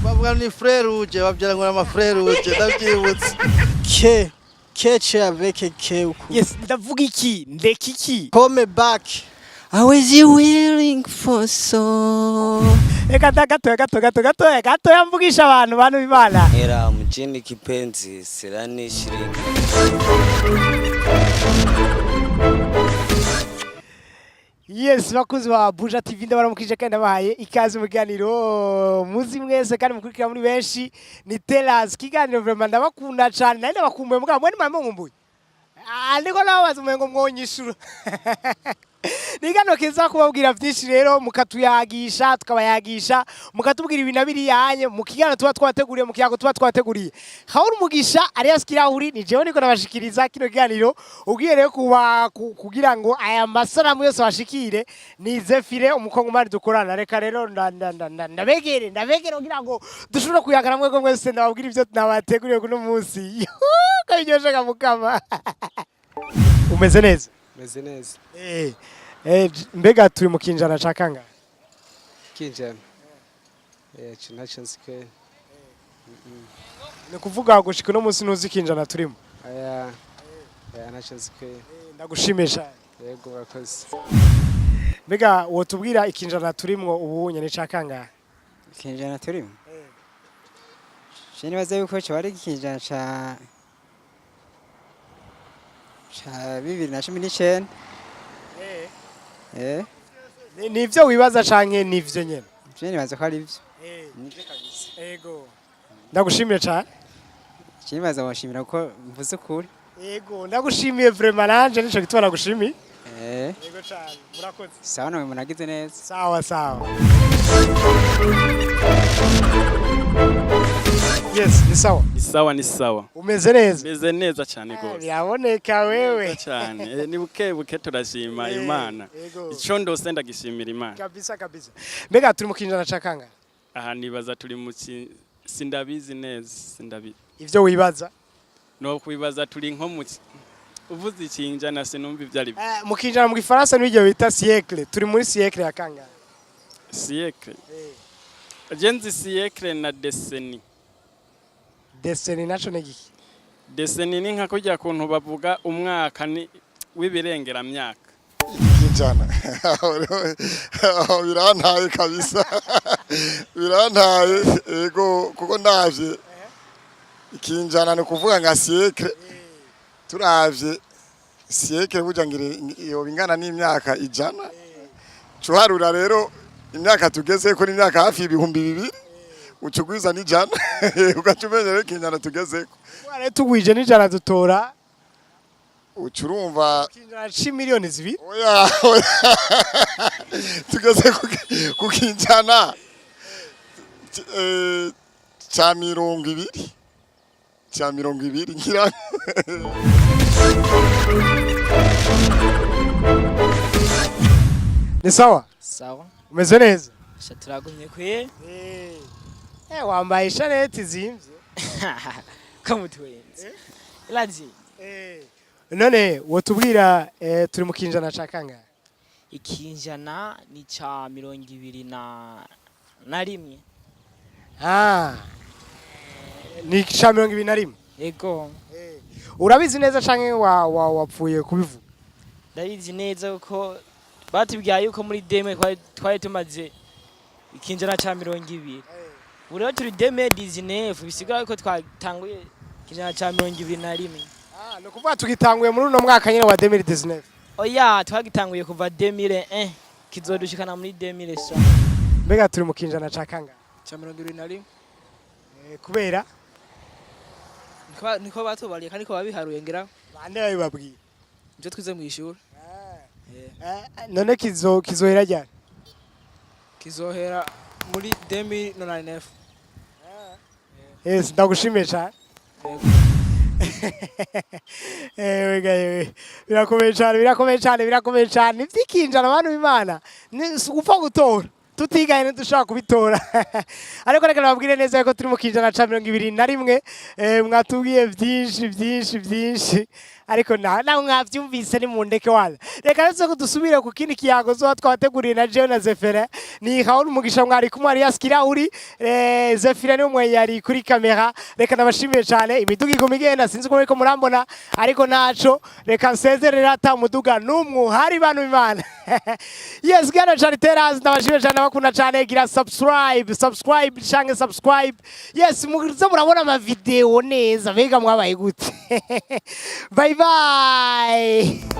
Bavuga ni frère rouge, babyara ngo ama frère rouge, ndabyibutse. Ke keche avec ke uku. Yes, ndavuga iki, ndeka iki? Come back. I was you waiting for so Reka da gatoya, gato gato gatoya gatoya, mvugisha abantu, bantu b'Imana. Era mjini kipenzi sirani shiringi. Yes, bakunzi ba Buja TV, ndabaramukije kandi ndabahaye ikaze mu kiganiro muzi mwese kandi mukurikira muri benshi, ni Telas kiganiro. Vraiment ndabakunda cyane, nari ndabakumbuye, mugabo mwe nimwe munkumbuye. Ah, ndiko nababaza umengo mwonyishura. Ni kano kiza kubabwira byinshi rero, mukatuyagisha, tukabayagisha, mukatubwira ibintu biri mu kiganiro tuba twateguriye, mu kiyago tuba twateguriye. Hauri Umugisha alias Kirahuri ni jewe niko nabashikiriza kino kiganiro. Ugiye rero kuba kugira ngo aya masanamu yose bashikire ni Zefire, umukongomani dukorana. Reka rero ndabegere, ndabegere kugira ngo dushobore kuyagana mwebwe mwese, ndababwira ibyo nabateguriye kuno munsi. Ko biryoshe mukama. Umeze neza? Meze neza. Mbega turi mu kinjana ca kangahe? Kinjana ico ntacyo nzi kweri. Ni kuvuga gushika uno munsi ntuzi ikinjana turimo? Aya, aya, ntacyo nzi kweri. Ndagushimiye cyane. Yego, urakoze. Mbega wotubwira ikinjana turimwo ubu nyene ca kangahe? Ikinjana turimo, je nibaza yuko coba ari ikinjana ca 2019. Nivyo wibaza canke nivyo nyene? Je nibaza ko ari ivyo, nivyo kabisa. Ego, ndagushimiye cyane. Je nibaza washimira ko mvuze ukuri. Ego, ndagushimiye vraiment, nanje nico gituma nagushimiye. Ego cyane, murakoze. Sawa, nawe munagize neza. Sawa sawa. Yes, ni sawa. Ni sawa, ni sawa. Umeze neza? Meze neza cyane gose. Biraboneka wewe. Neza cyane. Ni buke buke, turashima Imana. Ico ndose ndagishimira Imana. Kabisa kabisa. Mbega turi mu kinjana ca kangahe? Aha nibaza turi mu sindabizi neza, sindabizi. Ivyo wibaza? No kwibaza turi nko mu uvuze ikinjana sinumva ivyo ari byo. Mu kinjana mu gifaransa n'ibyo bita siècle. Turi muri siècle ya kangahe? Siècle. Je nzi siècle na décennie. Décennie naco ni giki? Décennie ni nka kurya kuntu bavuga umwaka ni w'ibirengeramyaka. Ikinjana aho birantaye kabisa, birantaye. Ego, kuko ndavye ikinjana ni ukuvuga nka siècle. Turavye siècle burya ngira yoba ingana n'imyaka 100. Cuharura rero imyaka tugezeko n'imyaka hafi 2000, uca ugwiza n'ijana, ugaca umenya rero ikinjana tugezeko. Rero tugwije n'ijana dutora Uca urumva ikinjana c'2 miliyoni. Oya, oya. Tugeze ku kinjana ca 20, ca 20 ngira. Ni sawa? Sawa. Umeze neza? Sha, turagumye kwe. Wambaye ishaneti zimvye. Ko mutwenze. Irazi. None wotubwira turi mu kinjana ca kangahe? Ikinjana ni ca 21. Ah. Ni ca 21. Ego. Urabizi neza canke wa wa wapfuye kubivuga? Ndabizi neza kuko batubwiye yuko muri deme twari tumaze ikinjana ca 20. Ubu rero turi 2019, bisigura yuko twatanguye ikinjana ca 21. Ah, ni ukuvuga tugitanguye muri uno mwaka nyene wa 2019. Oya, twagitanguye kuva 2001, kizodushikana muri 2100. Mbega turi mu kinjana ca kangahe? Ca 21. Kubera? Niko batubariye kandi ko babiharuye ngira. Bande babibabwiye? Ivyo twize mw'ishuri. None kizohera ryari? Kizohera muri 2099. Yes, ndagushimiye cyane. Ewe ga yewe, birakomeye cyane, birakomeye cyane, birakomeye cyane. Ivy'ikinjana, abantu b'Imana, ni si ugupfa gutora, tutigaye ntidushobora kubitora. Ariko reka nababwire neza ko turi mu kinjana ca 21. Mwatubwiye byinshi byinshi byinshi. Ariko nawe mwavyumvise, ni mundeke wala. Reka rero ko dusubire ku kindi kiyago zoba twabateguriye na jewe na Zefere. Ni Raoul Mugisha mwari kumwe, Arias Kirahuri, Zefire ni umwe yari kuri kamera. Reka ndabashimiye cyane. Imiduga iguma igenda, sinzi ko muriko murambona, ariko naco reka nsezerera ata muduga n'umwe uhari, bantu b'Imana. Yes, gano cyane Teras, ndabashimiye cyane, abakunda cyane. Gira subscribe, subscribe canke subscribe. Yes, muze murabona ama video neza. Mbega mwabaye gute? Bye bye.